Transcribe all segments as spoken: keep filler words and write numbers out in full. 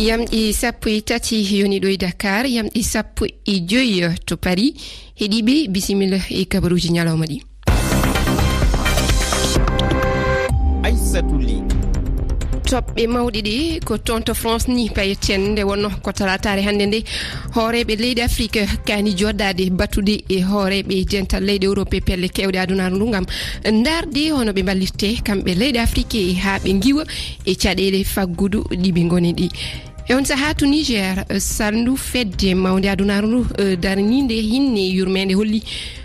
Yamɗi sappo e tati yoni ɗo e Dakar, yamɗi sappo e joyi to Paris. Heɗiiɓe, bisimilla e kabaruuji ñalawma ɗi. Aissatou Ly. Toɓɓe mawɗe ɗe ko toon to France ni payetten nde wonno ko talaataare hannde nde. Hooreeɓe leyɗe Afrik kaani jooɗaade batude e hooreeɓe dental leyɗe Europe e pelle keewɗe adunaaru ndu ngam ndaarde hono ɓe mballirte kamɓe leyɗe Afrik e haa ɓe ngiwa e caɗeele faggudu ɗi ɓe ngoni ɗi. E on sahaa to Niger, salndu fedde mawnde adunaaru ndu, eh, daraniinde hinne yurmeende holli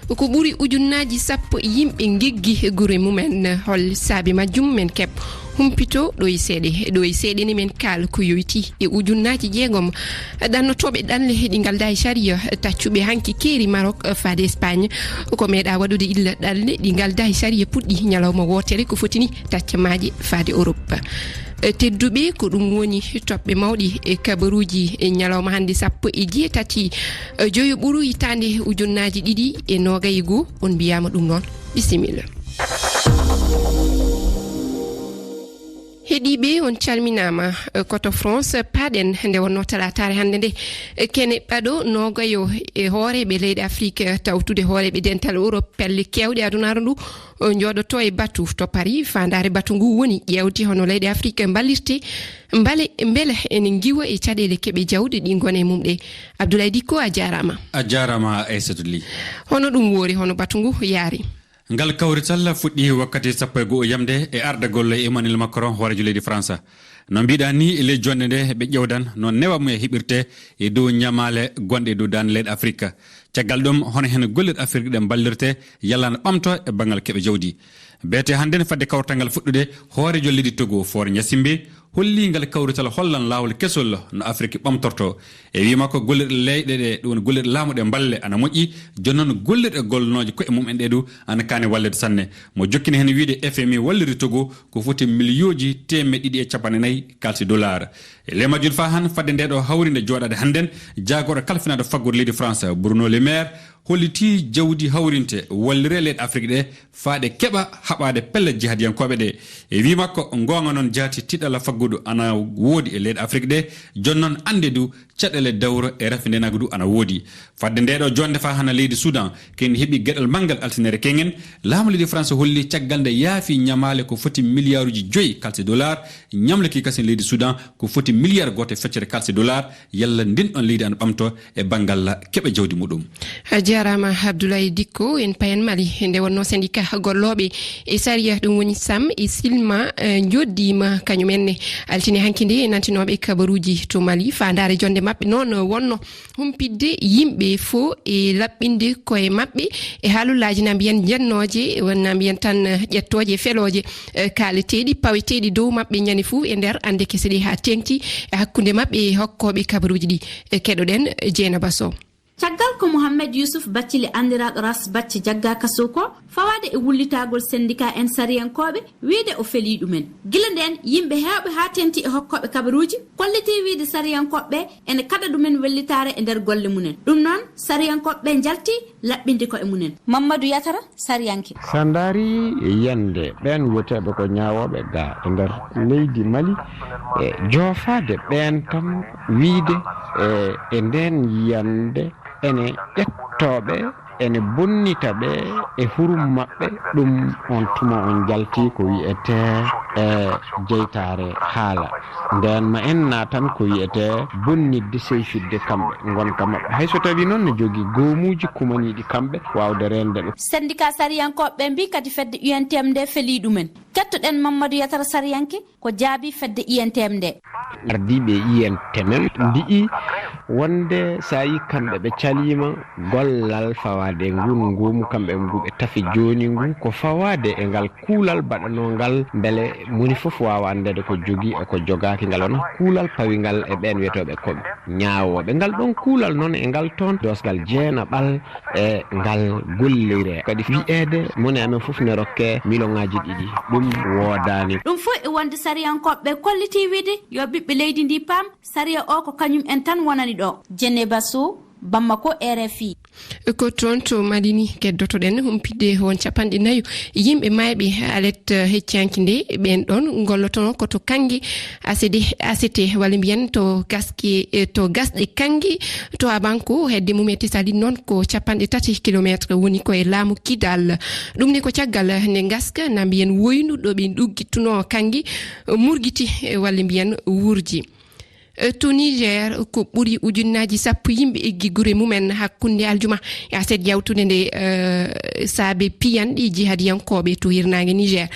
ko ɓuri ujunnaaji sappo yimɓe ngeggi gure mumen. Hol saabi majjum? Men keɓ humpito ɗo e seeɗe. Ɗo e seeɗe ni men kaal ko yoyti e ujunnaaji jeegom ɗannotooɓe ɗanle ɗi ngaldaa e sariya taccuɓe hanki keeri Maroc faade Espagne. Ko meeɗaa waɗude illa ɗanle ɗi ngaldaa e sariya puɗɗi ñalawma wootere ko fotini taccamaaje faade Europe. Eh, tedduɓe, ko ɗum woni toɓɓe mawɗi e kabaruuji e ñalawma hannde sappo e jeetati, eh, joyo ɓuru hitaande ujunnaaji ɗiɗi e noogay e goo. On mbiyaama ɗum noon. Bisimilla. Heɗiiɓe, on calminaama. Eh, ko to France paaɗen nde wonnoo talaataare hannde nde. Eh, kene ɓaɗo noogayo e hooreeɓe leyɗe Afrik, eh, tawtude hooreeɓe dental Europe, pelle keewɗe adunaaru ndu, o jooɗoto e batu to Paris. Faandaare batu ngu woni ƴeewde hono leyɗe Afrik mballirte mbale, mbele ene ngiwa e caɗeele keɓe jawdi ɗi ngoni e mum ɗe. Abdoulaye Dicko, a jaaraama. A jaaraama, Aissatou Ly. Hono ɗum woori, hono batu ngu yaari? Ngal kawrital fuɗɗi wakkati sappo e go'o yamde e ardagol Emmanuel Macron, hooreejo leydi France. No mbiɗa ni, e ley jonde nde ɓe ƴewdan no newa mumen heɓirte e dow ñamaale gonɗe e dow daande leyɗe Afrik. Caggal ɗum, hono heen gollirɗe Afrik ɗe mballirte yalla na ɓamto e banngal keɓe jawdi. Beete hannde ne fadde kawrital ngal fuɗɗude, hooreejo leydi Togo, Faure Gnassingbé, holli ngal kawrital hollan laawol kesol no Afrik ɓamtorto. E wii makko, gollirɗe leyɗe ɗe, ɗum woni gollirɗe laamu ɗe mballe ana moƴƴi, jooni noon gollirɗe gollanooje koye mumen ɗe du ana kaani walleede sanne. Mo jokkini heen wiide F M I walliri Togo ko foti miliyooji teemeɗɗe ɗiɗi e capanɗe nayi kalsi dollar. E ley majjum faa han fadde nde ɗo hawrinde jooɗaade hannden, jaagorɗo kalfinaaɗo faggudu leydi France, Bruno Le Maire, hollitii jawdi hawrinte wallire leyɗe Afrik ɗe faa ɗe keɓa haɓaade pelle jihadiyankooɓe ɗe. E wii makko, ngoonga noon jaati tiɗalla faggudu ana woodi e leyɗe Afrik ɗe, jooni noon annde du caɗeele dawro e rafi ndenagu du ana woodi. Fadde nde ɗo jonde faa hana leydi Soudan, ken heɓi geɗal manngal altinere kengen, laamu leydi France holli caggal nde yaafi ñamaale ko foti miliyaaruuji joyi kalsi dollar, ñamlaki kasen leydi Soudan ko foti miliyar gooto e feccere kalsi dollar, yalla ndin ɗon leydi ana ɓamto e banngal keɓe jawdi muɗum. A jaaraama Abdoulaye Dicko. En payen Mali, nde wonnoo syndicat gollooɓe e sariya, ɗum woni sam e silma, eh, njoddiima kañum enne altine hanki nde e nantinooɓe kabaruuji to Mali. Faandaare jonde maɓɓe noon wonno humpitde yimɓe fof e laɓɓinde koye maɓɓe e haalolaaji na mbiyen jennooje, na mbiyen tan ƴettooje e felooje, eh, kaaleteeɗi, paweteeɗi dow maɓɓe ñande fof e nder annde kese ɗe haa teeŋti e hakkunde maɓɓe e hokkooɓe kabaruuji ɗi. Eh, keɗoɗen Jeynaba Sow. Caggal ko Mohammed Yusuf Baccili anndiraaɗo Ras Bacci jaggaa kaso ko fawaade e wullitagol sendika en sariyankooɓe, wiide o felii ɗumen. Gila ndeen, yimɓe heewɓe haa teeŋti e hokkooɓe kabaruuji kollitii wiide sariyankooɓe ɓe ene kaɗa ɗumen wellitaare e nder golle mumen. Ɗum noon, sariyankooɓe ɓe njalti laɓɓinde koye mumen. Mammadu Yatara, sariyanke. So a ndaari yande ɓeen wiyeteeɓe ko ñaawooɓe ga e nder leydi Mali, e joofaade ɓeen tan wiide, e, e ndeen yande ene ƴettooɓe, ene bonnita ɓe e hurum maɓɓe, ɗum on tuma on njalti ko wiyetee, e, jeytaare haala. Ndeen ma en naatan ko wiyetee bonnitde, seyfitde kamɓe, ngonka maɓɓe. Hay so tawii noon ne jogii goomuuji kumaniiɗi kamɓe waawde reende ɓe. Sendika sariyankooɓe ɓe mbii kadi fedde U N T M nde felii ɗumen. Kettoɗen Mammadu Yatara sariyanke ko jaabii fedde U N T M nde. Ardiiɓe U N T M mbi'i wonde so a yii kamɓe ɓe caliima gollal fawaade e nguun ngoomu kamɓe ngu ɓe tafi jooni ngu ko fawaade e ngal kuulal baɗanoo ngal mbele moni fof waawa anndeede ko jogii e ko jogaaki ngal wona kuulal pawi ngal e ɓeen wiyetooɓe ko ñaawooɓe. Ngal ɗoon kuulal noon e ngal toon doosgal jeenaɓal e ngal gollire. Kadi wiyeede moni amen fof ne rokke miloŋaaji ɗiɗi. Ɗum woodaani. Ɗum fof e wonde sariyankooɓe ɓe kollitii wiide yo ɓiɓɓe leydi ndi paam sariya o ko kañum en tan wonani ɗo. Jeynaba Sow, Bamako, R F I. Ko toon to Mali ni keddotoɗen humpitde won capanɗe nayo yimɓe maayɓe alet, eh, heccanki nde. Ɓeen ɗoon ngollotonoo ko to Kannge, A C D, A C T, walla mbiyen to gaske, eh, to gasɗe Kannge, to Abanko, hedde mum e Tessalit noon ko capanɗe tati kilomeetre, woni ko e laamu Kidal. Ɗum ni ko caggal nde ngaska, na mbiyen woynu ɗo ɓe ɗuggittunoo Kannge, murgiti, eh, walla mbiyen wurji. Eh, to Niger, ko ɓuri ujunnaaji sappo yimɓe eggi gure mumen hakkunde aljuma e aset yawtunde nde, eh, saabe piyanɗe jihadiyankooɓe to hirnaange Niger.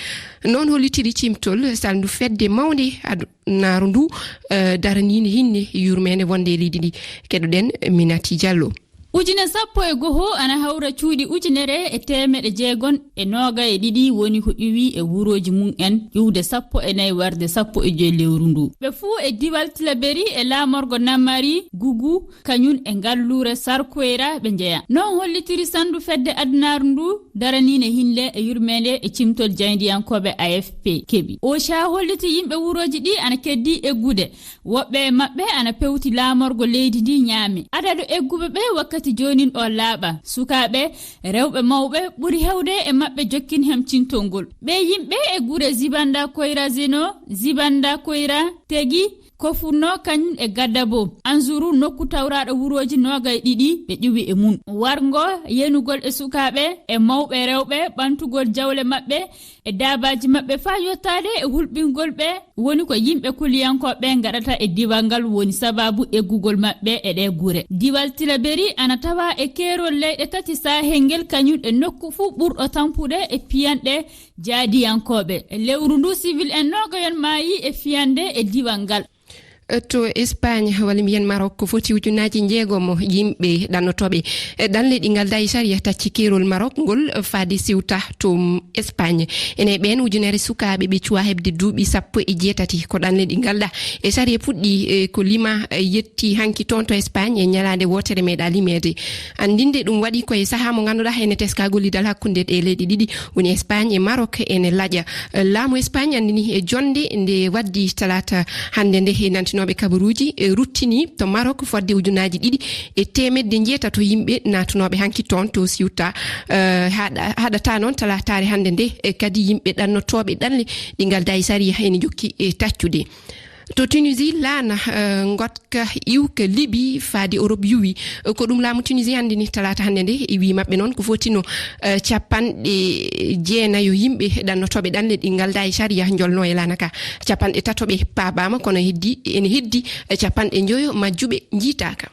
Noon hollitiri cimtol salndu fedde mawnde adunaaru ndu, eh, daraniinde hinne yurmeende wonde e leydi ndi. Keɗoɗen Minati Diallo. Ujine sappo e goho ana hawra cuuɗi ujunere e teemeɗe jeegom e nooga e ɗiɗi woni ko ƴuwi e wurooji mum en, ƴuwde sappo e nayi warde sappo e joy lewru ndu. Ɓe fuu e diwal Tilaberi e laamorgo Namari, Gugu, kañum e ngalluure Sarkoyra ɓe njeya. Noon hollitiri sandu fedde adunaaru ndu daraniinde hinde e yurmeende e cimtol jaayndiyankooɓe A F P keɓi. OCHA holliti yimɓe wurooji ɗi ana keddi eggude. Woɓɓe e maɓɓe ana pewti laamorgo leydi ndi ñaame. Adadu egguɓe ɓe wakkati joonin o laaɓa. Sukaaɓe, rewɓe mawɓe ɓuri heewde e maɓɓe jokkin hem cintol ngol. Ɓee yimɓe e gure Zibanda Koira Zeno, Zibanda Koira Tegi, Kofunno kañum e Gadabo, Anzuru, nokku tawraaɗo wurooji nooga e ɗiɗi, ɓe ƴuwi e mum. Warngo, yenugol e sukaaɓe e mawɓe rewɓe, ɓantugol jawle maɓɓe, e daabaaji maɓɓe faa yottaade e hulɓingol ɓe, woni ko yimɓe kuliyankooɓe ngaɗata e diwal ngal woni sabaabu eggugol maɓɓe e ɗee gure. Diwal Tilaberi ana tawa e keerol leyɗe tati Sahel ngel, kañum e nokku fuu ɓurɗo tampude e piyanɗe jaadiyankooɓe. Lewru ndu, civil en noogayon maayi e fiyande e diwal ngal. To Espagne, walla mbiyen Maroc, ko foti ujunnaaji njeegomo yimɓe ɗannotooɓe, e, ɗanle ɗi ngaldaa e sariya tacci keerol Maroc ngol faade Ceuta to Espagne. Ene ɓeen ujunere sukaaɓe ɓe cuwaa heɓde duuɓi sappo e jeetati, ko ɗanle ɗi ngaldaa e sariya puɗɗi, e, ko lima, e, yetti hanki toon to Espagne e ñalaande wootere meeɗaa limeede. Anndinde ɗum waɗi ko e sahaa mo ngannduɗaa ene teskaa gollidal hakkunde ɗee leyɗe ɗiɗi, woni Espagne e Maroc, ene laƴa. Laamu Espagne anndini e jonnde nde waddi talaata hannde nde, e nantinooɓe kabaruuji, e ruttini to Maroc fodde ujunnaaji ɗiɗi e teemedde njeetato yimɓe naatunooɓe hanki toon to Ceuta. Eh, haɗa-, haɗata noon talaataare hannde nde, e kadi yimɓe ɗannotooɓe ɗanle ɗi ngaldaa e sariya ene njokki e taccude. To Tunisie, laana, eh, ngotka iwka Libi faade Europe yuwi. Eh, ko ɗum laamu Tunisie anndini talaata hannde nde. E wii maɓɓe noon ko fotino, eh, capanɗe jeenayo yimɓe ɗannotooɓe ɗanle ɗi ngaldaa e sariya njolnoo e laana ka. Capanɗe tato ɓe paabaama, kono heddi, ene heddi, eh, capanɗe njoyo majjuɓe njiitaaka.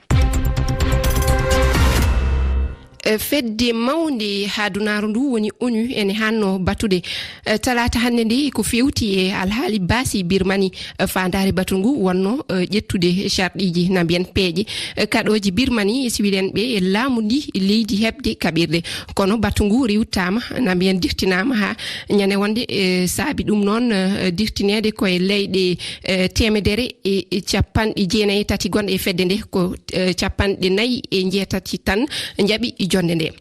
Eh, fedde mawnde adunaaru ndu woni onu ene haanno batude, eh, talaata hannde nde ko feewti e alhaali baasi Birmani, eh, faandaare batu ngu wonno, eh, ƴettude carɗiiji na mbiyen peeje, eh, kaɗooji Birmani e siwil en ɓe e laamu ndi leydi heɓde kaɓirɗe. Kono batu ngu rewtaama na mbiyen dirtinaama haa ñande wonde, eh, saabi ɗum noon, eh, dirtineede ko e leyɗe, eh, teemedere e, e capanɗe jeenayi e tati gonɗe e fedde nde, ko, eh, capanɗe nayi e njeetati tan njaɓi jonnde nde.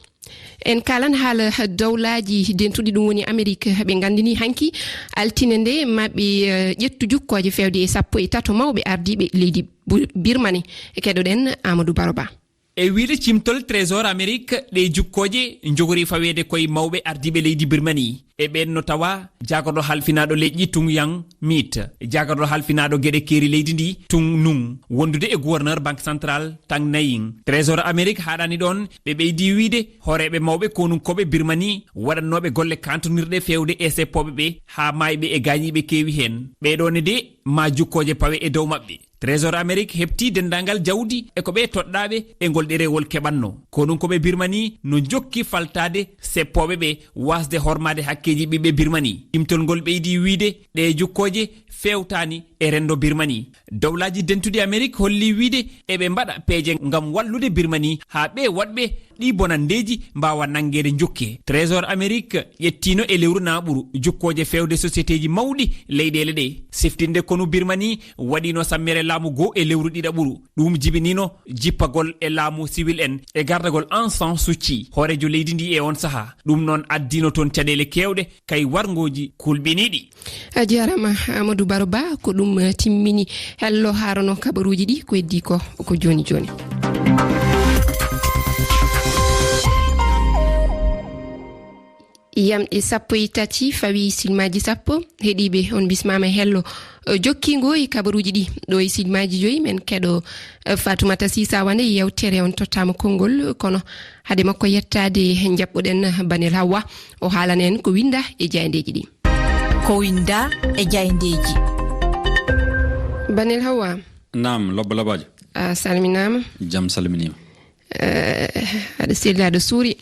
En kaalan haala dowlaaji dentuɗi, ɗum woni Amerik. Ɓe nganndini hanki altine nde maɓɓe, eh, ƴettu jukkooje feewde e sappo e tato mawɓe ardiiɓe leydi Bu-, Birmani. Keɗoɗen Amadou Baro Ba. E wiyde cimtol Trésor Amerik, ɗe jukkooje njogori faweede koye mawɓe ardiiɓe leydi Birmani. E ɓeen no tawa jaagarɗo halfinaaɗo leƴƴi Tung Yang Mit, jaagarɗo halfinaaɗo geɗe keeri leydi ndi Tung Nung, wondude e gouverneur Banque Centrale Tang Naing. Trésor Amerik haaɗaani ɗoon, ɓe ɓeydi wiyde hooreeɓe mawɓe konunkooɓe Birmani waɗannooɓe golle kaantonirɗe feewde e seppooɓe ɓe haa maayɓe e gaañiiɓe keewi heen. Ɓee ɗoo ne de maa jukkooje pawe e dow maɓɓe. Trésor Amerik heɓtii denndaangal jawdi e ko ɓe toɗɗaaɓe e ngol ɗerewol keɓannoo. Konunkooɓe Birmani no njokki faltaade seppooɓe ɓe waasde hormaade hakkeeji ɓiɓɓe Birmani. Cimtol ngol ɓeydi wiyde ɗe jukkooje feewtaani e renndo Birmani. Dowlaaji dentuɗi Amerik holli wiyde eɓe mbaɗa peeje ngam wallude Birmani haa ɓe waɗɓe ɗi bonanndeeji mbaawa nanngeede njokke. Trésor Amerik ƴettiino e lewru naaɓuru jukkooje feewde sosieteeji mawɗi leyɗeele ɗe. Siftinde konu Birmani waɗiino sammere laamu goo e lewru ɗiɗaɓuru. Ɗum jibiniino jippagol e laamu siwil en e gardagol Aung San Suu Kyi, hooreejo leydi ndi e on sahaa. Ɗum noon addiino toon caɗeele keewɗe, kay warngooji kulɓiniiɗi. A jaaraama, Amadou Baro Ba, ko ɗum, eh, timmini hello haarono kabaruuji ɗi, ko heddii ko, ko jooni jooni. Yamɗe sappo e tati fawi silmaaji sappo. Heɗiiɓe, on bismaama e hello, eh, jokkiingo e kabaruuji ɗi. Ɗo e silmaaji joyi, men keɗo, eh, Fatoumata Sisa Wane e yewtere on tottaama konngol, kono hade makko yettaade, njaɓɓuɗen Banel Hawwa. O haalana en ko winda e jayndeeji ɗi. Ko winda e jayndeeji. Banel Hawwa. Naam, Lobbo Labaajo. A salminaama. Jam salminiima. Eh, aɗa selli, aɗa suuri.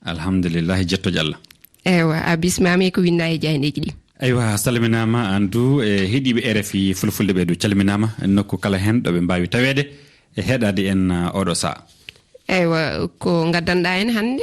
Alhamdulillahi, jettoje Allah. Ewa, a bismaama e ko winda e jayndeeji ɗi. Aywa, salminaama aan du e heɗiiɓe R F I Fulfulde ɓe du calminaama, nokku kala heen ɗo ɓe mbaawi taweede e heɗaade en, uh, oɗo saha. Ewa, ko ngaddanɗa en hannde?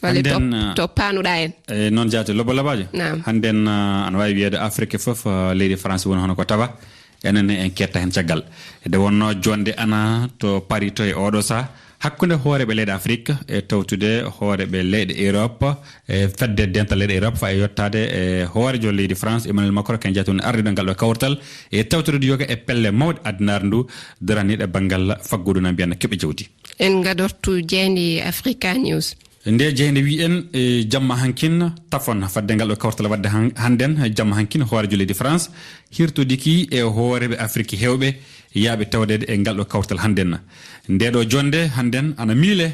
Walla Hannden, to, uh, to paanuɗa en? E noon jaati, Lobbo Labaajo. Naam. Hannden, uh, ana waawi wiyeede Afrique fof, uh, leydi France woni hono ko tawa. Enen ne en ketta heen caggal. Nde wonnoo joɗnde ana to Paris to e oɗo saha, hakkunde hooreeɓe leyɗe Afrik e tawtude hooreeɓe leyɗe Europe, e fedde dental leyɗe Europe, faa e yottaade e hooreejo leydi France, Emmanuel Macron, kañum jaati woni ardiiɗo ngal ɗo kawtal, e tawtoreede yoga e pelle mawɗe addunaare ndu, daraniiɗe banngal faggudu na mbiyan keɓe jawdi. En ngadortu jeynde Africa News. Nde jeynde wi en, e jamma hankin, tafon fadde ngal ɗo kawtal waɗde han-, hannden, jamma hankin, hooreejo leydi France hirtodiki e hooreeɓe Afrik heewɓe yaaɓe tawdeede e ngal ɗo kawtal hannden. Nde ɗo jonde hannden ana miile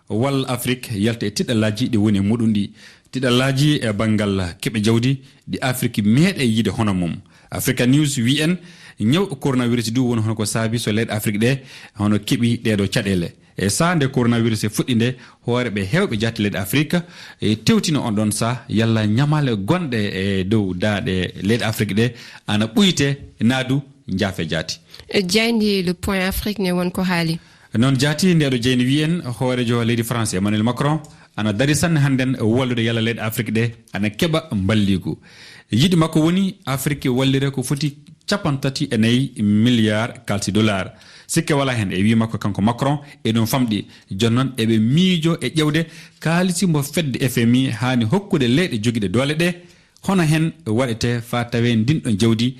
walla Afrik yalta e tiɗallaaji ɗi woni e muɗum ɗi. Tiɗallaaji e banngal keɓe jawdi ɗi Afrik meeɗe yiide hono mum. Africa News wi en, ñaw coronavirus du woni hono ko saabi so leyɗe Afrik ɗe hono keɓi ɗeeɗo caɗeele. E saha nde coronavirus e fuɗɗi nde, hooreeɓe heewɓe jaati leyɗe Afrik e tewtino on ɗon saha yalla ñamaale gonɗe e dow daaɗe leyɗe Afrik ɗe ana ɓuyte naadu njaafe jaati. E jayndi Le Point Afrique ne won ko haali. Noon jaati, ndeɗo jeyndi wi en, hooreejo leydi France Emmanuel Macron ana dari sanne hannden wallude yalla leyɗe Afrik ɗe ana keɓa mballigu. Yiɗi makko woni Afrik wallire ko foti capanɗe tati e nayi milliard kalsi dollar. Sikke wala hen, e wi makko kanko Macron, e ɗum famɗi. Jooni noon eɓe miijo e ƴewde kaalisi mo fedde F M I haani hokkude leyɗe jogiiɗe doole ɗe, hono hen waɗete faa tawee ndin ɗon jawdi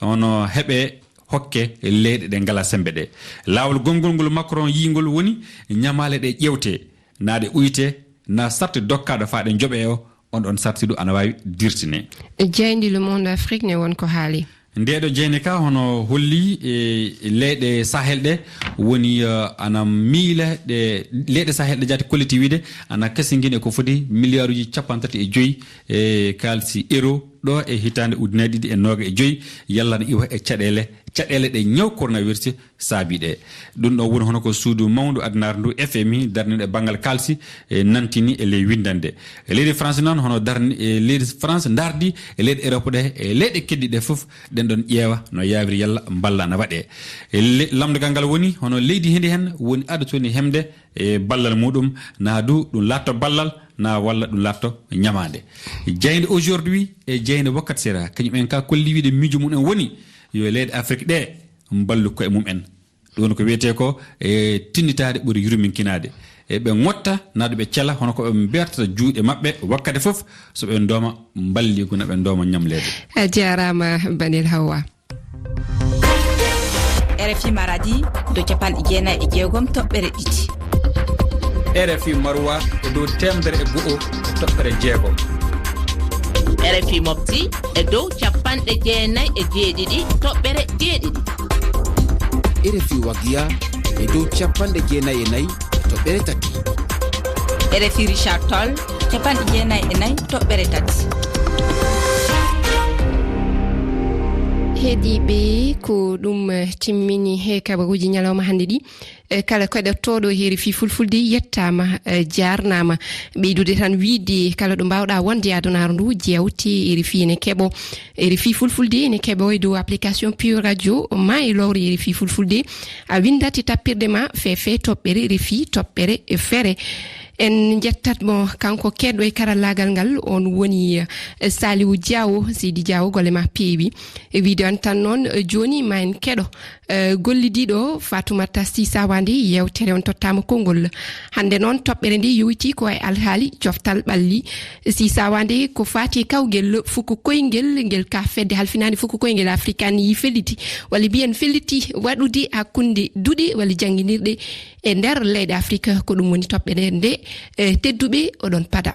hono heɓe hokke leyɗe ɗe ngalaa semmbe ɗe. Laawol gonngol ngol Macron yiingol woni ñamaale ɗe ƴeewte, naa ɗe uyte, naa sarte dokkaaɗo faa ɗe njoɓee o, on ɗon sarti du ana waawi dirtine. Jayndi Le Monde Afrique ne won ko haali. Ndeɗo jeyndi ka hono holli, e, leyɗe Sahel ɗe woni, eh, ana miila ɗe, leyɗe Sahel ɗe jaati kolliti wiide ana kasingini e ko foti miliyaaruuji capanɗe tati e joyi e kaalisi euro ɗo e hitaande ujunere ɗiɗi e nooga e joyi, yalla na iwa e caɗeele, caɗeele ɗe ñaw coronavirus saabi ɗe. Ɗum ɗo woni hono ko suudu mawndu addunaare ndu F M I darniiɗo e banngal kaalisi, e, nantini e ley winndannde. E leydi France noon hono darni, e leydi France ndardi e leyɗe Europe ɗe, e leyɗe keddiiɗe fof, ɗen ɗon ƴeewa no yaawiri yalla mballa na waɗee. E le-, lamndogal ngal woni hono leydi hindi hen woni adotoni hemde e ballal muɗum, na du ɗum laatto ballal, na walla ɗum laatto ñamaande. Jeyde Aujourd'hui e jeyde Wakkati Sera, kañum en ka kolli wiide miijo mum en woni yo leyɗe Afrique ɗe mballu koye mum en. Ɗum woni ko wiyetee ko e tinnitaade ɓuri yurminkinaade. E ɓe ŋotta, na du ɓe cela, hono ko ɓe mbertata juuɗe maɓɓe wakkati fof, so ɓe ndooma mballigu na ɓe ndooma ñamleede. A jaaraama, Banel Hawa. R F I Maradi, dow capanɗe jeenayi e jeegom toɓɓere ɗiɗi. R F I Marwa e dow teemedere e go'o e toɓɓere jeegom. R F I Mopti e dow capanɗe jeenayi e jeeɗiɗi toɓɓere jeeɗiɗi. R F I Wagiya e dow capanɗe jeenayi e nayi toɓɓere tati. R F I Richard Toll, capanɗe jeenayi e nayi toɓɓere tati. Heɗiiɓe, ko ɗum, eh, timmini he kabaruuji ñalawma hannde ɗi. Eh, kala keɗottooɗo he R F I Fulfulde yettaama, eh, jaarnaama. Ɓeydude tan wiide kala ɗo mbaawɗaa wonde e adunaaru ndu, jewte R F I ene keɓo. R F I Fulfulde ene keɓo e dow application Pure Radio, ma e lowre R F I Fulfulde. A winndat e tappirde ma feefe toɓɓere R F I, toɓɓere fere. En njettat mo, kanko keɗo e karallaagal ngal, on woni, eh, Saliou Diawo, Seydi Diawo, golle ma peewi. E wiide on tan noon, eh, jooni ma en keɗo, eh, gollidiiɗo Fatoumata Sy Sawande, yewtere on tottaama konngol. Hannde noon toɓɓere nde yowitii ko e alhaali coftal ɓalli. Sy Sawande ko faati e kawgel fuku koyngel ngel ka fedde halfinaande fuku koyngel Afrika ni felliti, walla mbiyen felliti waɗude hakkunde duɗe walla jannginirɗe e nder leyɗe Afrika. Ko ɗum woni toɓɓere nde, eh, tedduɓe oɗon pada.